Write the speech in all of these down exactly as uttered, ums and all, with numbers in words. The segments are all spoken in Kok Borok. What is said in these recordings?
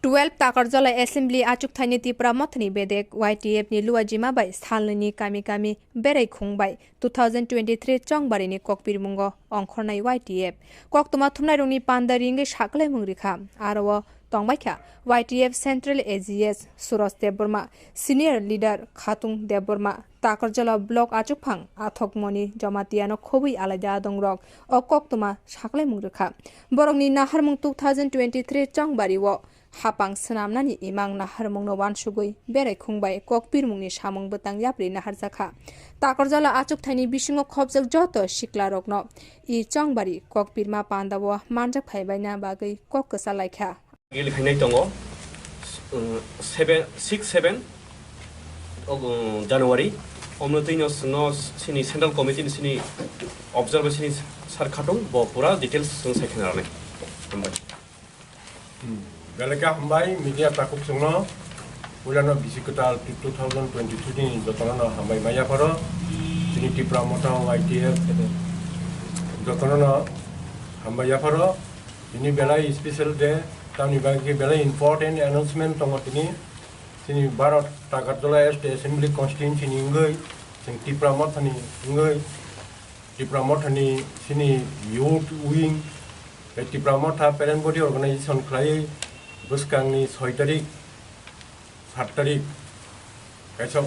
Twelve Takarjala Assembly achukthaini Tipra Mothani bedek Y T F ni luajima bai salnwini kami kami berai khung bai two thousand twenty-three chongbarini kokpirmungo ongkhornai Y T F. Koktwma thumnairokni panda ringwi saklaimung rikha. Aro o tongbaikha Y T F Central A G S Suraj Debbarma, Senior Leader Khatung Debbarma, Takarjala Block achukphang Athokmoni Jamatiano khobwi alaida adongrok o koktwma saklaimung rikha. Borokni naharmung two thousand twenty-three chongbari o hapang swnamnani imang naharmungno uansugwi berai khung bai kokpirmungni samung bwtang yapri naharjakha. Takarjala achukthaini bisingo khopjak joto siklarokno i chongbari kokpirma pandao manjak phaibaina bagwi kok kwchalaikha. Gil khainai tongo, um, seven, six seven, um, January. Omno twi no, no sini Central Committee ni sini observer sini sar khatung bo pura details sung sai khna rani. Hambai. Hmm. Belai khe hambai media takhuk chwngno puilano bisi kwtal two thousand twenty-three ni jotono no hambai maya pharo chini Tipra Motha Y T F jotono no hambai yapharo. Tini belai special day, tamni bagwi khe belai important announcement tongo tini. Chini Bharat Takarjala State Assembly Constituency ni wngwi, chwng Tipra Mothani wngwi, Tipra Mothani chini youth wing, tei Tipra Motha parent body organization khlaiwi bwskangni soi tarik, sat tarik kaisa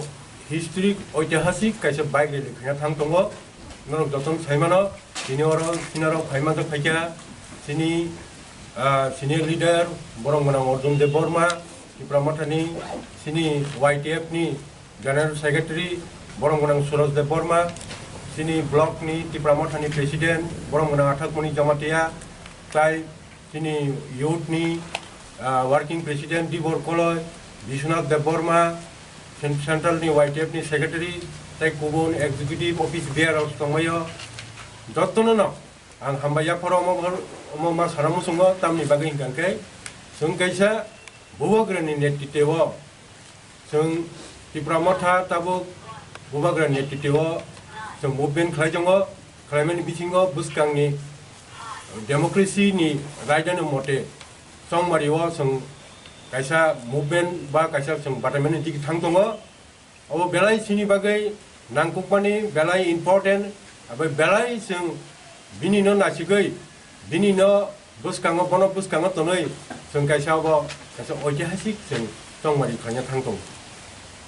historic, oitihasik kaisa bike rally khaina thang tongo. Norok jotono sai mano, chini oro, chini oro phai manjak phaikha chini, ah, senior leader, borom gwnang Arjun Debbarma, Tipra Mothani, chini Y T F ni General Secretary, borom gwnang Suraj Debbarma, chini block ni Tipra Mothani President, borom gwnang Athakmoni Jamatia, tai chini youth ni, ah, working president Dibor Koloi, Biswanath Debbarma, cen-, central ni Y T F ni secretary, tei kubun executive office bearer rok tongbaio. Jotono no ang hambai yapharo omo, omo ma sana muchungo, tamni bagwi hwnkha khe chwng kaisa bubagrani netritwo. Chwng Tipra Motha tabuk bubagrani netritwo chwng movement khlai tongo, khlaimani bisingo bwskangni democracy ni raidani mote chongmari o chwng kaisa movement ba kaisa chwng bataimani digi thang tongo. Obo belai chini bagwi nangkukmani, belai important, abo belai chwng bini no nasigwi, bini no bwskango, bono bwskango tonwi chwng kaisa obo kaisa oitihasik chwng chongmari khlaina thang tongo.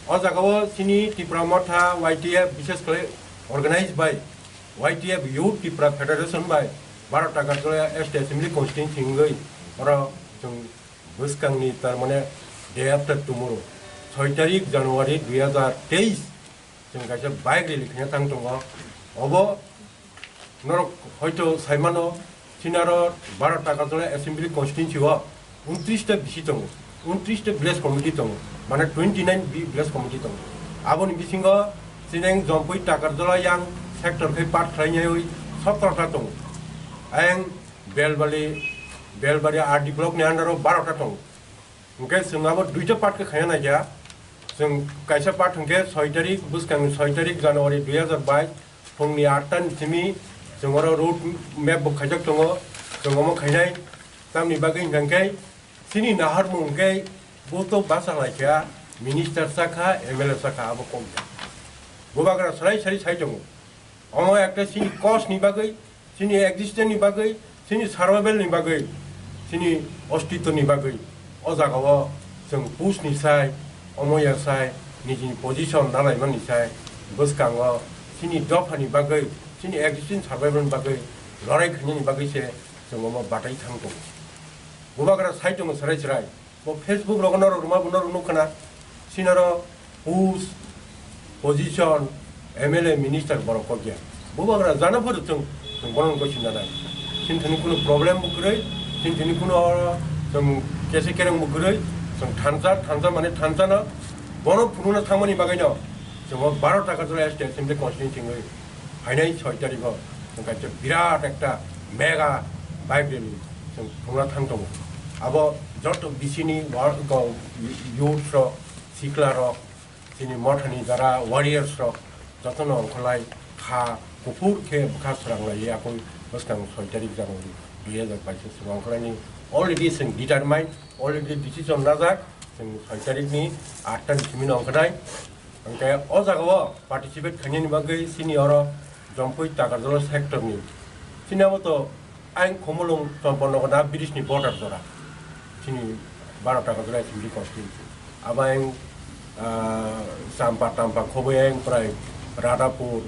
O jaga o chini Tipra Motha Y T F, bishes khlai organized by Y T F Youth Tipra Federation bai Bharat Agartala State Assembly Constituency wngwi oro chwng bwskangni, tar mane day after tomorrow, soi tarik January dui hazar teis, chwng kaisa bike rally khaina thang tongo. Obo norok hoito sai mano, chini aro Bharat Agartala Assembly Constituency o untris ta bisi tongo, untris ta village committee tongo, mane twenty nine vi-, village committee tongo. Aboni bisingo chini Jompui Takarjala yang sector khai part khlainaiwi sotro ta tongo. Ayang Belbali, Belbari R D block ni under o baro ta tongo. Hwnkhe chwng abo duita part khe khaina naikha. Chwng kaisa part hwnkhe soi tarik, bwskangni soi tarik January dui hazar bais, phungni atta ni simi chwng oro road map bo khaijak tongo, chwng omo khainai. Tamni bagwi hwnkhe chini naharmung hwnkhe bo to basa laikha, minister sakha, M L A sakha, abo kok ya. Bubagra salai salai sai tongo. Omo ekta chini cause ni bagwi, chini existence ni bagwi, chini survival ni bagwi, chini ostitto ni bagwi. O jaga o chwng push ni sai, omo ya sai, nijini position nalaimani sai, bwskango chini dopha ni bagwi, chini existence survival ni bagwi lorai khainani bagwi se chwng omo batai thang tongo. Bubagra sai tongo chwrai chwrai. Bo Facebook rogo norok rwma bo norok nukha na. Sinaro post, position, M L A, minister borok kokya. Bubagra jana phuru chwng, chwng bono gosina nai. Chini thani kuno problem bo kwrwi, chini thani kuno oro chwng kese kereng bo kwrwi, chwng thansa, thansa mane thansa no bono phunukna thangmani bagwi no chwng o baro Takarjala State Assembly Constituency wngwi phainai soi tarikh o chwng kaisa birat ekta mega bike rally chwng thwngna thang tongo. Abo joto bisini wa-, ko-, youth rok, sikla rok, chini mothani jara warriors rok jotono ongkholai kha kuphur khe bwkha swranglai yakung bwskang soi tarikh January dui hazar bais o chwng ongkholaini Already chwng determine, already decision najak, chwng soi tarikni atta ni simi no ongkha nai. Hwnkhe o jagao participate khainani bagwi chini oro Jompui Takarjala sector ni, chini abo to ayang Khumulwng Chompornagar na bridge ni border jora, chini baro Takarjala assembly constituency. Abo ayang, ah, Champa Tampa khoboi ayang prai Radhapur,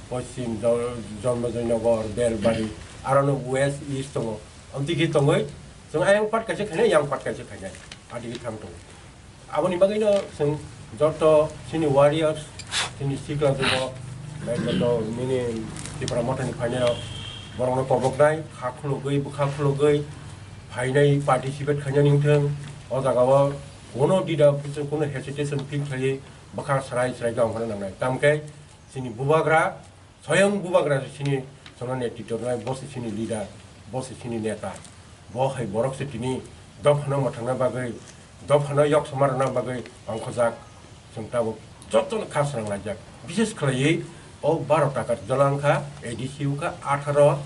Poschim Jo-, Jonmojoi Nagar, Belbari, arono west east tongo. Amtwi khe tongwi chwng ayang part kaisa khainai, yang part kaisa khainai, adigi thang tongo. Aboni bagwino chwng joto chini warriors, chini sikla jugo, nai joto nini Tipra Mothani phainairok, borokno koboknai, kha khulugwi, bwkha khulugwi phainai, participate khainani wngthwng. O jagao kono dida, kono hesitation feel khlaiwi bwkha srai srai khe ongkhorna nangnai. Tamkhe chini bubagra, Soyang bubagra se chini chwngno netritw rwnai, bo se chini leader, bo se chini neta. Bo hai borok se tini dophano mwthangna bagwi, dophano yoksoma rwna bagwi ongkhojak. Chwng tabuk jotono kha srang laijak. Bishes khlaiwi o baro Takarjala wngkha, A D C wngkha atharo,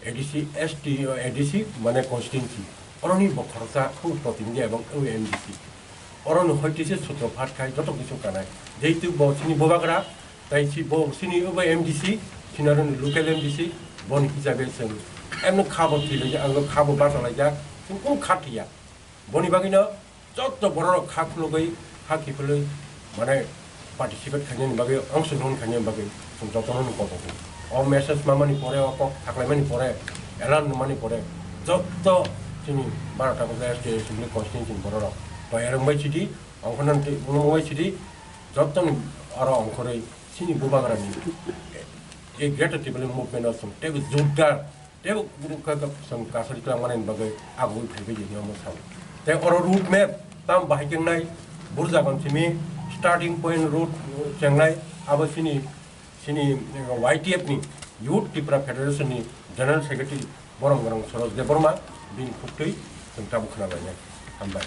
A D C, S T, A D C mane constituency. Oroni bo khoroksa wng protinidhi ebong wng M D C. Oroni hoitise sutrophat khai joto kisu kanai. Jehetu bo chini bubagra, tai si bo chini obo M D C, chini oroni local M D C, boni hisabe chwng emno khabo thwilaijak, ang khabo bachalaijak, chwng kunu kha thwiya. Boni bagwino joto bororok kha khulugwi, kha kiphilwi, mane participate khainani bagwi, ongsogron khainani bagwi chwng jotono no kotogo. O message mamani pore, o kok thaklaimani pore, elan rwmani pore, joto chini baro Takarjala S T assembly constituency ni bororok toyar wngbai sidi, ongkhornani twi wngbai sidi, jotoni oro ongkhorwi chini bubagrani, eh, Greater Tipraland movement o chwng teibo jotdar, teibo chwng kasari twlangmani bagwi agugwi phaibai di hinwi omo sao. Tei oro road map tam bahai khe wngnai, burjagon simi starting point road chengnai, abo chini, chini, eh, Y T F ni Youth Tipra Federation ni General Secretary borom gwnang Soroj Debbarma bini khuktwi chwng tabuk khna lainai. Hambai.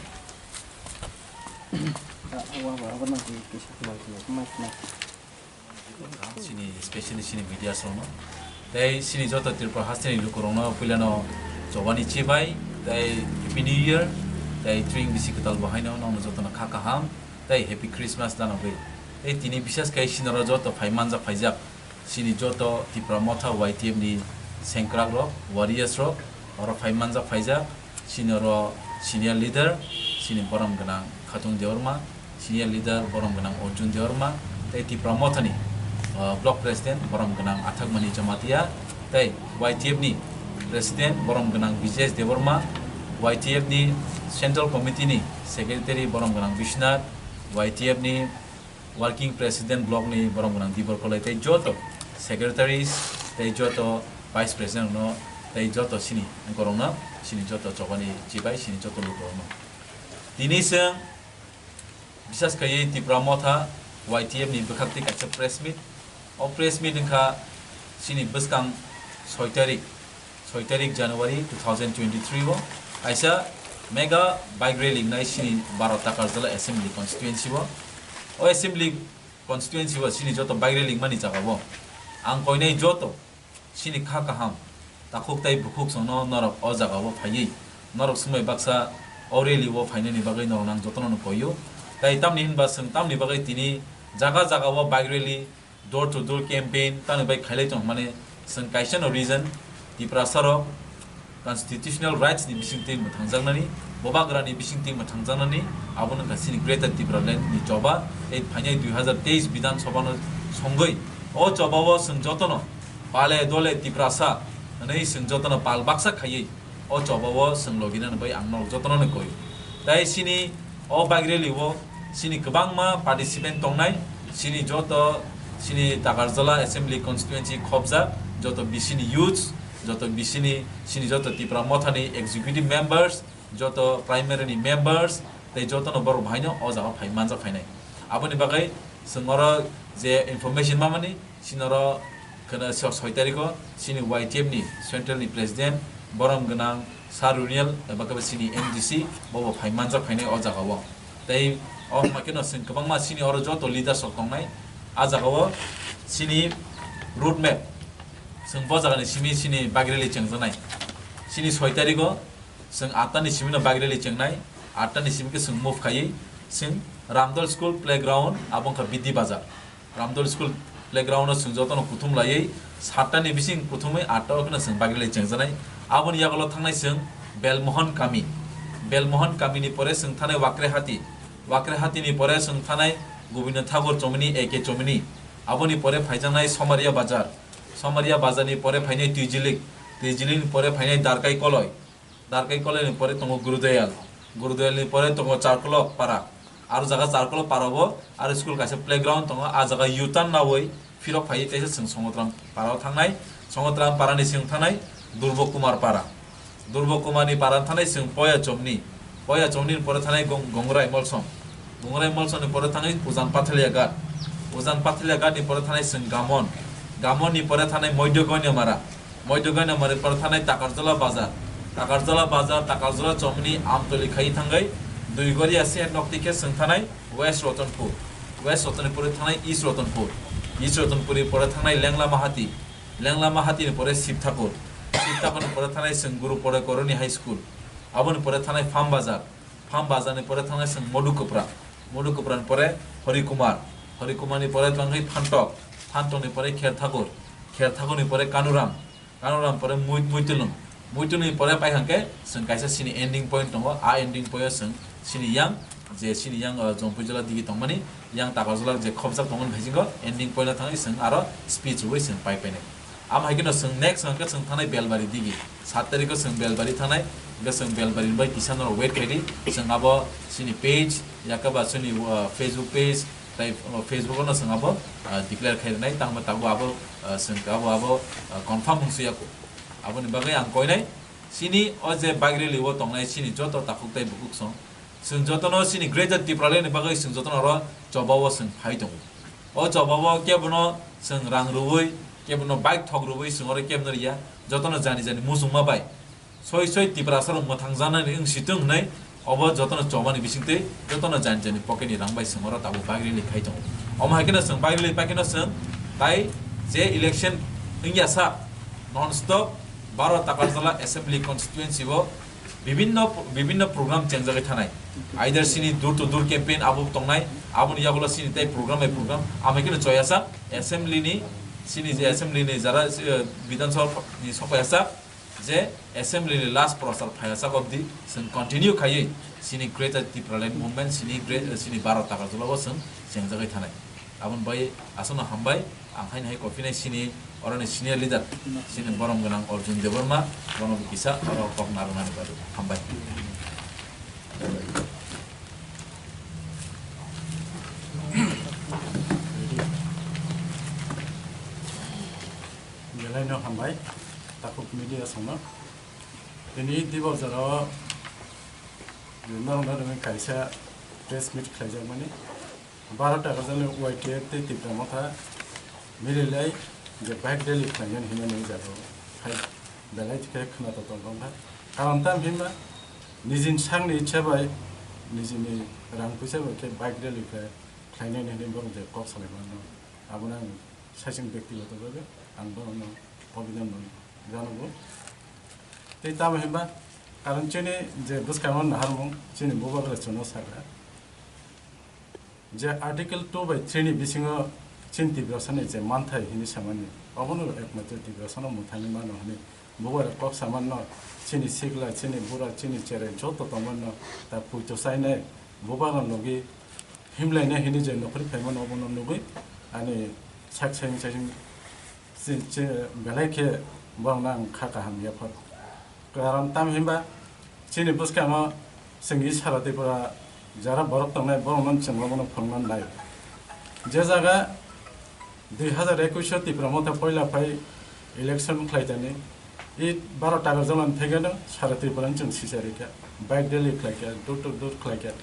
Chini, specially chini media rokno, tei chini joto Tripura hasteni lukurokno puilano chobani chibai, tei Happy New Year, tei tring bisi kwtal bo haino nokno jotono kha kaham, tei Happy Christmas dano bai. Tei tini bisas khai sinoro joto phai manjak phaijak, chini joto Tipra Motha Y T F ni sengkrak rok, warriors rok, oro phai manjak phaijak, chini oro senior leader, chini borom gwnang Khatung Debbarma, senior leader borom gwnang Arjun Debbarma, tei Tipra Mothani, uh, block president borom gwnang Athakmani Jamatia, tei Y T F ni president borom gwnang Bijesh Debbarma, Y T F ni central committee ni secretary borom gwnang Biswanath, Y T F ni working president block ni borom gwnang Dibor Kolai tei joto secretaries tei joto vice president no tei joto chini borokno, chini joto chobani chibai chini joto lukurokno. Tini chwng bisas khaiwi Tipra Motha Y T F ni bwkhaktwi kaisa press meet. O press meet wngkha chini bwskang soi tarik, soi tarik January two thousand twenty-three o kaisa mega bike rally wngnai chini baro Takarjala assembly constituency o. O assembly constituency o chini joto bike rally wngmani jaga o ang koinai joto chini kha kaham takhuk tei bukhuk chwngno norok o jaga o phaiwi norok swngbai baksa o rally o phainani bagwi norok nang jotono no koio. Tai tamni hinba chwng tamni bagwi tini jaga jaga o bike rally, door to door campaign tamo bai khailai tong mane, chwng kaisa no reason, Tiprasa rok constitutional rights ni bisingtwi mwthangjaknani, bubagra ni bisingtwi mwthangjaknani, abo wngkha chini Greater Tipraland ni choba, tei phainai dui hazar teis Bidhan Sabha no songwi o choba o chwng jotono pale dole Tiprasa hwnwi chwng jotono pal baksa khaiwi o choba o chwng logi nani bai ang norok jotono no koi. Tai chini o bike rally o chini kwbangma participant tongnai, chini joto chini Takarjala Assembly Constituency khobjak, joto bisini youths, joto bisini chini joto Tipra Mothani executive members, joto primary ni members, tei jotono borok bahaino o jaga phai manjak phainai. Aboni bagwi chwng oro je information mamani, Sinoro kheno so-, soi tariko chini Y T F ni central ni president, borom gwnang Sir Runiel, eba khe chini M D C, bobo phai manjak phainai o jaga o. Tei o hwnba kheno chwng kwbangma chini oro joto leaders rok tongnai. A jaga o chini road map, chwng bo jaga ni simi chini bike rally chengjaknai. Chini soi tariko Chwng atta ni simi no bike rally chengnai, atta ni simi khe chwng move khaiwi chwng Ramdol School playground, abo wngkha Bidi Bazar. Ramdol School playground o chwng jotono kuthum laiwi satta ni bising kuthumwi atta o kheno chwng bike rally chengjaknai. Aboni yagulo thangnai chwng Belmohon Kami. Belmohon Kami ni pore chwng thanai Wakrehati. Wakrehati ni pore chwng thanai Gobinda Thakur Chomini, A K Chomini. Aboni pore phaijaknai Somaria Bazar. Somaria Bazar ni pore phainai Twijilik. Twijilik ni pore phainai Darkai Koloi. Darkai Koloi ni pore tongo Gurudayal. Gurudayal ni pore tongo Charkolok Para. Aro jaga Charkolok Para bo aro school kaisa playground tongo. A jaga U-turn nawi phirok phaiwi teisa chwng Songotram Para o thangnai. Songotram Para ni sing thangnai Durbo Kumar Para. Durbo Kumar ni Para thangnai chwng Poya Chomni. Poya Chomni ni pore thangnai Gong-, Gongrai Molsom. Gongrai Molsom ni pore thangnai Ujan Pathalia Ghat. Ujan Pathalia Ghat ni pore thangnai chwng Gamon. Gamon ni pore thangnai Moidyo Goinamara. Moidyo Goinamara ni pore thangnai Takarjala Bazar. Takarjala Bazar, Takarjala Chomni Amtoli khai thangai Duigoria se nokti khe chwng thangnai West Rotonpur. West Rotonpur thangnai East Rotonpur. East Rotonpur ni pore thangnai Lengla Mahati. Lengla Mahati ni pore Sib Thakur. Sib Thakur ni pore thangnai chwng Guru Pore Koroni High School. Aboni pore thangnai Farm Bazar. Farm Bazar ni pore thangnai chwng Modu Kupra. Modu Kupra ni pore Hori Kumar. Hori Kumar ni pore thangnai Phantok. Phantok ni pore Kher Thakur. Kher Thakur ni pore Kanuram. Kanuram pore Mui-, Muitulung. Muitulung ni pore paikha khe chwng kaisa chini ending point tongo. A ending point o chwng chini yang, je chini yang, uh, Jompuijala digi tongmani, yang Takarjala je khopjak tongmani hai jinggo ending point o thangwi chwng aro speech rwui chwng pai painai. Amo hai kheno chwng next hwnkhe chwng thangnai Belbari digi. Sat tarikh o chwng Belbari thangnai, hwnkhe chwng Belbari bai kisa norok wait khaidi. Chwng abo chini page, yakaba chini, uh, Facebook page, tai, uh, Facebook o no chwng abo, uh, declare khai rwnai, tangma tabuk abo, uh, chwng abo, abo, uh, confirm wng suya kho. Aboni bagwi ang koinai, chini o je bike rally o tongnai chini joto takhuk tai bukhuk song, chwng jotono chini Greater Tipraland ni bagwi chwng jotono oro choba o chwng phai tongo. O choba o kebono chwng rang rwui, kebono bike thok rwui chwng oro kebono riya, jotono jani jani muchungma bai soi soi Tiprasa rok mwthang janani wng si tong hwnwi obo jotono chobani bisingtwi jotono jani jani pocket ni rang bai chwng oro tabuk bike rally khai tongo. Omo hai kheno chwng bike rally pai kheno chwng tai je election wngya sa non stop Baro Takarjala Assembly Constituency o bibinno, bibinno program chengjagwi thanai. Either chini door to door campaign abo tongnai, aboni yagulo chini tei program bai program, amo hai kheno choyasa assembly ni, chini je assembly ni jara, eh, Bidhan Sabha ni sokpayasa, je assembly ni last prochar phaiya chak obdi chwng continue khaiwi chini Greater Tipraland Movement, chini gre-, chini Baro Takarjala o chwng chengjagwi thanai. Aboni bai aswkno hambai, ang haino hai kopinai chini oroni senior leader, chini borom gwnang Arjun Debbarma, bono bo kisa oro kok narwknani bagwi hambai. Belai no hambai, takhuk media songno. Tini Dibojaro norokno rwngwi kaisa press meet khlaijakmani. Baro Takarjalani Y T F tei Tipra Motha mililai je bike rally khlainani hinmani jagao hai belai khe khwnathok tongkha. Karon tam hinba nijini sakni ichha bai, nijini rang puisa bai khe bike rally khlai, khlainani hinwi borok je kok salai mano. Abono ang saichung bektigoto bhabe ang bono abhinandan janago. Tei tamo hinba karon chini je bwskango naharmung chini bubagra chwngno sakha je Article two by three ni bisingo chini Tiprasani je manthai hinwi samani obono ekmatro Tiprasano mwthangwi mano hinwi bubagra kok samanno chini sikla, chini bura, chini cherai joto tongmanno ta puito chainai bubagra logi himlaina hinwi je nokhorwi phaimano obono nugwi ani sak sayung sayung chi-, chi-, belai khe borokno ang kha kaham yaphar. Karon tam hinba chini bwskango chwngni sara Tripura jara borok tongnai borokno chwng obono phwrwngna nai. Je jaga dui hazar ekush o Tipra Motha poila phai election khlaitani, i baro tagar jolani thekeno sara Tripura ni chwng sisarikha, bike rally khlaikha, door to door khlaikha.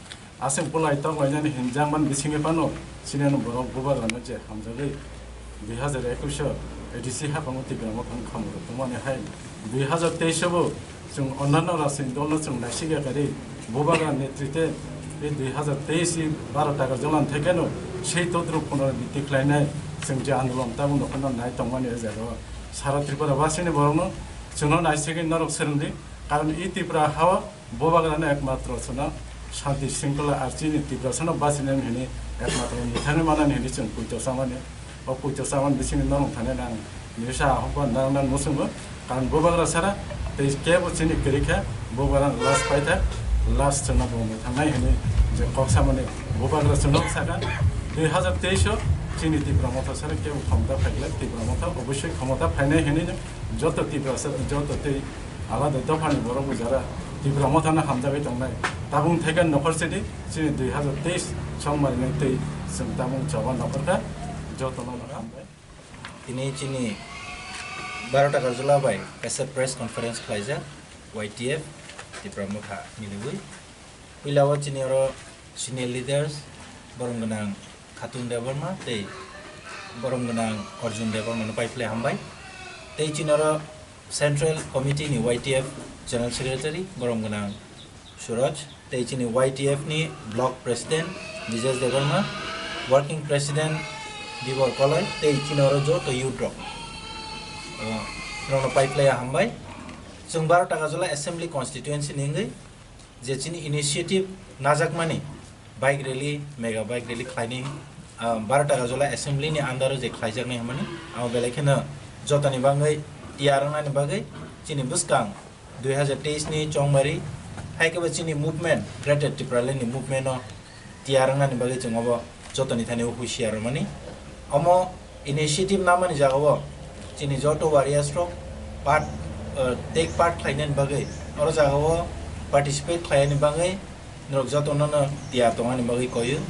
Aswk bulai toklainani hinjakmani bisingo phano chini ano borok bubagrano je hamjagwi dui hazar ekush o A D C haphango Tipra Motha ni khamoro tongmani hai dui hazar teis o bo chwng onnanno rajnitik dolno chwng naisingya kari bubagra netrite tei dui hazar teis ni baro tagar jolani thekeno sei todruk punarabhitti khlainai chwng je andolon tabuk nokhorno nai tongmani o jaga o sara Tripura basini borokno chwngno naisingwi norok swrwngdi. Karon i Tipra hao bubagrano ekmatro chwngno shanti shringkhola ar chini Tiprasano bachinani hwnwi ekmatro mwthangwi manani hwnwi chwng poito chamani. O poito chamani bisingni norok thani ang nisa ahokba nang nang muchungo. Karon bubagra sara tei kebo chini kwrwi kha, bubagra last paithak, last chwngno bo mwthangnai hwnwi je kok samani bubagra chwngno sakha. Dui hazar teis o chini Tipra Motha sara kebo khomota phaikhlai, Tipra Motha obossoi khomota phainai hwnwi joto Tiprasa, joto tei alada dophani borok bo jara Tipra Mothano hamjagwi tongnai. Tabuk thaikan nokhor sidi chini dui hazar teis songmari nai tei chwng tabuk choba nokhorkha, jotono no hambai. Tini chini baro ta Karjula bai kaisa press conference khlaijak Y T F Tipra Motha miliwi. Puila o chini oro senior leaders, borom gwnang Khatun Debbarma tei borom gwnang Arjun Debbarma no paiphlai hambai. Tei chini oro Central Committee ni Y T F General Secretary, borom gwnang Suraj, tei chini Y T F ni Block President Bijesh Debbarma, Working President Dibor Koloi, tei chini oro joto youth rok, ah, rokno paiphlai hambai. Chwng baro ta Karjula Assembly Constituency ni wngwi je chini initiative najakmani bike rally, mega bike rally khlaini, ah, baro ta Karjula Assembly ni under o je khlaijaknai hwnmani, amo belai kheno jotoni bagwi tiyar wngnani bagwi chini bwskang dui hazar teis ni chongmari, hai khe bo chini movement, Greater Tipraland ni movement o tiyar wngnani bagwi chwng obo jotoni thani o husiar rwmani. Omo initiative namani jagao chini joto warriors rok part, uh, take part khlainani bagwi, oro jagao participate khlainani bagwi norok jotono no tiyar tongmani bagwi koyo.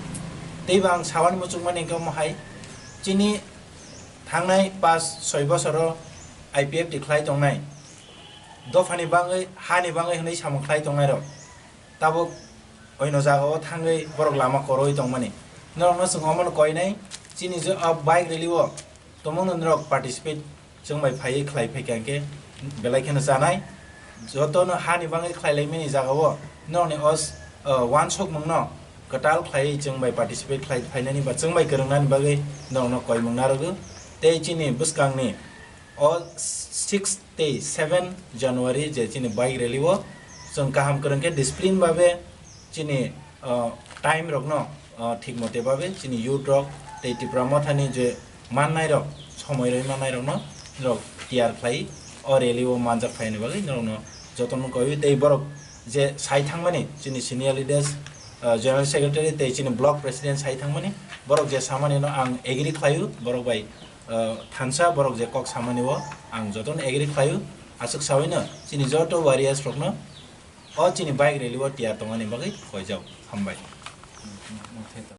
Tei bo ang sawani muchungmani hwnkhe omo hai, chini thangnai pas soi bosoro I P F T khlai tongnai dophani bagwi, hani bagwi hwnwi samung khlai tongnai rok. Tabuk oino jagao thangwi borok lama koroi tongmani. Norokno chwng omono koinai, chini je a bike rally o tongmano norok participate chwng bai phaiwi khlai phaikha hwnkhe belai kheno chanai. Jotono hani bagwi khlai laimani jagao norokni os-, o, uansukmungno kwtal khlaiwi chwng bai participate khlai phainani ba chwng bai kwrwngnani bagwi norokno koimung narwgo. Tei chini bwskangni o six tei seven January je chini bike rally o chwng kaham kwrwng khe discipline babe chini, o, time rokno, o, thik mote babe chini youth rok tei Tipra Mothani je mannai rok, somoi rwi mannai rokno norok tiyar khlai o rally o manjak phaini bagwi norokno jotono koiwi tei borok je sai thangmani chini senior leaders, o, general secretary tei chini block president sai thangmani borok je samani no ang agree khlaio, borok bai, o, thansa borok je kok samani o ang jotono agree khlaio. Aswk sawino chini joto warriors rokno o chini bike rally o tiyar tongmani bagwi koijak. Hambai.